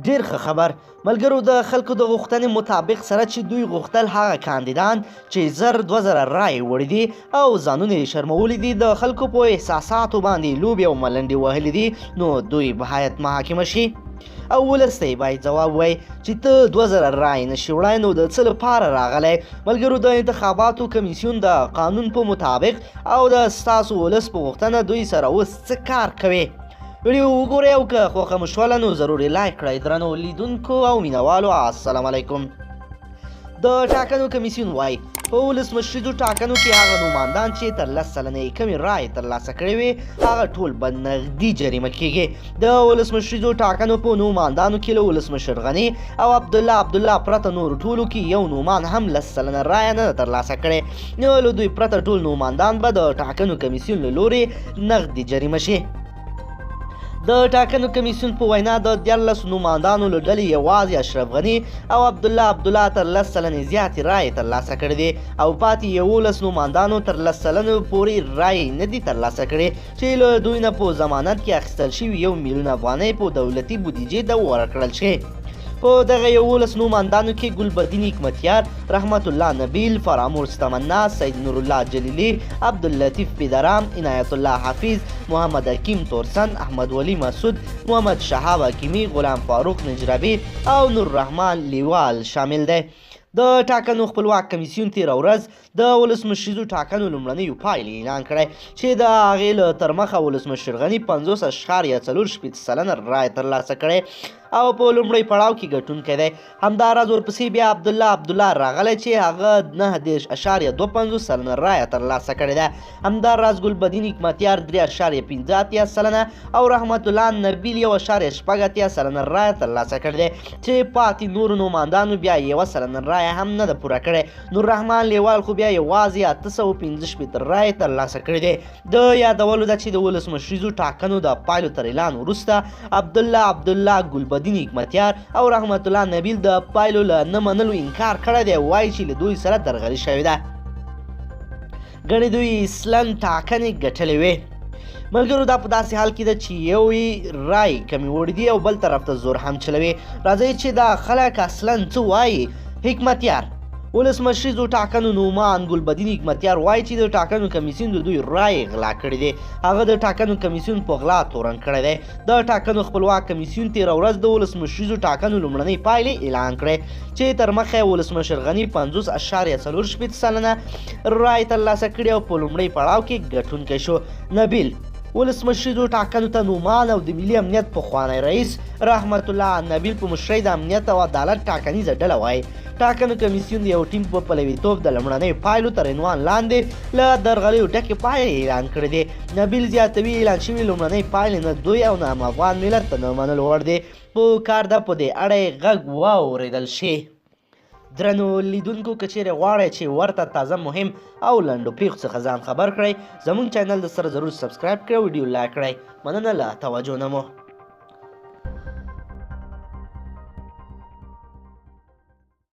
ډیر ښه خبر ملګرو، د خلکو د غوښتنې مطابق سره چې دوی غوښتل هغه کاندیدان چې 1000-2000 رایې وړي دي او ځانونه یې شرمولي دي، د خلکو په احساساتو باندې لوبې او ملنډې وهلي دي، نو دوی باید محاکمه شي او ولس ته یې باید ځواب ووایي چې ته 2000 رایې نشي وړی، نو د څه لپاره راغلی؟ ملګرو، د انتخاباتو کمیسیون د قانون په مطابق او د ستاسو ولس په غوښتنه دوی سره اوس څه کار کوي؟ ویډیو وګورئ او که خوښه مو شوله نو ضرور یې لایک کړئ. درنو لیدونکو او مینهوالو، السلام علیکم. د ټاکنو کمیسیون وایي په ولسمشریزو ټاکنو کې هغه نوماندان چې تر 10% یې کمې رایې ترلاسه کړې وې، هغه ټول به نغدي جریمه کیږي. د ولسمشریزو ټاکنو په نوماندانو کې له ولسمشر غني او عبدالله عبدالله پرته نورو ټولو کې یو نومان هم 10% رایه نه ده ترلاسه کړې، نو له دوی پرته ټول نوماندان به د ټاکنو کمیسیون له لوري نغدي جریمه شي. د ټاکنو کمیسیون په وینا د 13 نوماندانو له ډلې یوازې اشرف غني او عبدالله عبدالله تر 10% زیاتې رایې ترلاسه کړې دي او پاتې 11 نوماندانو تر 10% پورې رایې نه دي ترلاسه کړې، چې له دوی نه په ضمانت کې اخیستل شوي 1 میلیون افغانۍ په دولتي بودیجې ته ورکړل شي. په دغه 11 نوماندانو کې ګلبدین حکمتیار، رحمت الله نبیل، فرامرز تمنا، سید نورالله جلیلی، عبداللطیف پدرام، عنایت الله حفیظ، محمد حکیم تورسن، احمد ولی مسعود، محمد شهاب حکیمي، غلام فاروق نجربي او نور رحمان لیوال شامل دی. د ټاکنو خپلواک کمیسیون تېره ورځ د ولسمشریزو ټاکنو لومړنیو پایلې اعلان کړی چې د هغې له ترمخه ولسمشر غني 50.64% رایه ترلاسه کړې او په لومړی پړاو کې ګټونکی دی. همداراز ورپسې بیا عبدالله عبدالله راغلی چې هغه 39.52% رایه ترلاسه کړې ده. همداراز ګلبدین حکمتیار 3.85% او رحمت الله نبیل 1.86% رایه ترلاسه کړې ده، چې پاتې نورو نوماندانو بیا 1% رایه هم نه ده پوره کړې. نور رحمان لیوال خو بیا یوازې 865 رایې ترلاسه کړې دي. د یادولو ده چې د ولسمشریزو ټاکنو د پایلو تر اعلان وروسته عبدالله عبدالله، ګلبدین حکمتیار او رحمت الله نبیل د پایلو له نه منلو انکار کړی دی، وایي چې له دوی سره درغلي شوې ده، ګڼې دوی اصلاً ټاکنې ګټلې وې. ملګرو، دا په داسې حال کې ده چې یو یې رایې کمې وړي دي او بل طرف ته زور هم چلوي. راځئ چې دا خلک اصلاً څه وایي. حکمتیار ولسمشریزو ټاکنو نومان ګلبدین حکمتیار وایي چې د ټاکنو کمیسیون د دوی رایې غلا کړې دي. هغه د ټاکنو کمیسیون په غلا تورن کړی دی. د ټاکنو خپلواک کمیسیون تېره ورځ د ولسمشریزو ټاکنو لومړنۍ پایلې اعلان کړې چې تر مخه یې ولسمشر غني 50.64% رایې ترلاسه کړې او په لومړۍ پړاو کې ګټونکی شو. نبیل ولسمشریزو ټاکنو ته نومان او د ملي امنیت پخوانی رئیس رحمت الله نبیل په مشرۍ د امنیت او عدالت ټاکنیزه ډله وایي ټاکنو کمیسیون د یو ټیم په پلویتوب د لومړنیو پایلو تر عنوان لاندې له درغلیو ډکې پایلې اعلان کړې دي. نبیل زیاتوي اعلان شوي لومړنۍ پایلې نه دوی او نه هم افغان ملت ته نه منلو وړ دي، په کار ده په دې اړه یې غږ واورېدل شي. درنو لیدونکو، که چیرې غواړئ چې ورته تازه مهم او لنډو پیښو څخه ځان خبر کړئ، زموږ چینل د سره ضرور subscribe کړئ او ویډیو لایک کړئ. مننه له توجه نه مو.